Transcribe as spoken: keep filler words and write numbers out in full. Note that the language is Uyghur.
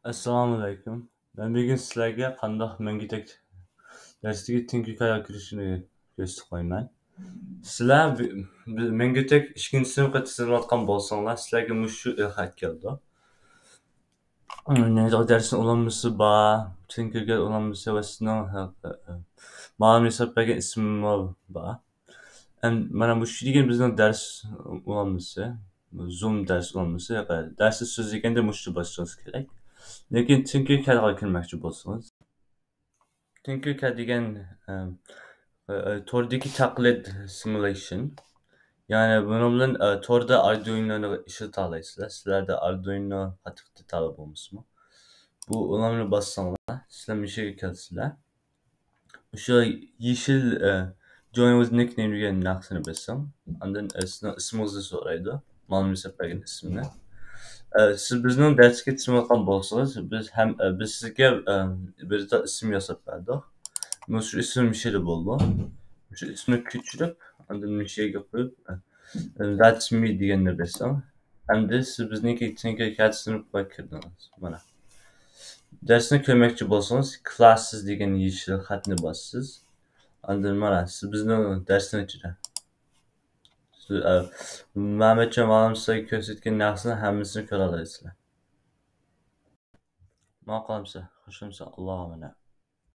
ئەسسالامۇئەلەيكۇم. مەن بۈگۈن سىلەرگە قانداق مەڭگۈتەك دەرسىدىكى تىنكىركەدكە كىرىشنى كۆرسىتىپ قويىمەن. سىلەر بى-، بى-، مەڭگۈتەك ئىككىنچى سىنىپقا تىزىملاتقان بولساڭلار، سىلەرگە مۇشۇ خەت كەلدى. نېمىدەك دەرسنىڭ ئۇلانمىسى بار، تىنكىركەد ئۇلانمىسى ۋە سىزنىڭ، ھە، ھە، مەلۇم ياساپ بەرگەن ئىسمىمۇ بار. ئەم، مانا مۇشۇ دېگەن بىزنىڭ دەرس ئۇلانمىسى، زۇم دەرس ئۇلانمىسى. دەرسنى سۆزلىگەندە مۇشۇ باسىشىڭىز كېرەك. لېكىن تىنكىركەدكە كىرمەكچى بولسىڭىز، تىنكىركەد دېگەن، ئەم، ئە، ئە، توردىكى تەقلىد سىمۇلەيشن. يەنى بۇنىڭ بىلەن، ئە، توردا ئاردۇينونى ئىشلىتالايسىلەر. سىلەردە ئاردۇينو قاتتىق دېتالى بولمىسىمۇ. بۇ ئۇلارنى باسساڭلار، سىلەر مۇشۇ يەرگە كەلسىلەر. شۇ يېشىل، ئە، Join with nickname دېگەن نەرسىنى بېسىڭ. ئاندىن، ئە، سىزنىڭ ئىسمىڭىزنى سورايدۇ. مەلۇم ياساپ بەرگەن ئىسمىنى. ئە، سىز بىزنىڭ دەرسكە تىزىملاتقان بولسىڭىز، بىز ھەم، ئە، بىز سىزگە، ئە، بىر ئىسىم ياساپ بەردۇق. مۇشۇ ئىسىم مۇشۇ يەردە بولىدۇ. مۇشۇ ئىسىمنى كۆچۈرۈپ، ئاندىن مۇشۇ يەرگە قويۇپ، ئە، That's me دېگەننى بېسىڭ. ئەمدى سىز بىزنىڭكى تىنكىركەد سىنىپقا كىردىڭىز. مانا. دەرسنى كۆرمەكچى بولسىڭىز، Classes دېگەن يېشىل خەتنى باسىسىز. ئاندىن مانا، سىز بىزنىڭ دەرسنىڭ ئىچىدە. سىز، ئە، مەمەتجان مۇئەللىم سىزگە كۆرسەتكەن نەرسىنىڭ ھەممىسىنى كۆرەلەيسىلەر. ماقۇلمۇسىز؟ خۇشالمۇسىز؟ ئاللاغا ئامانەت.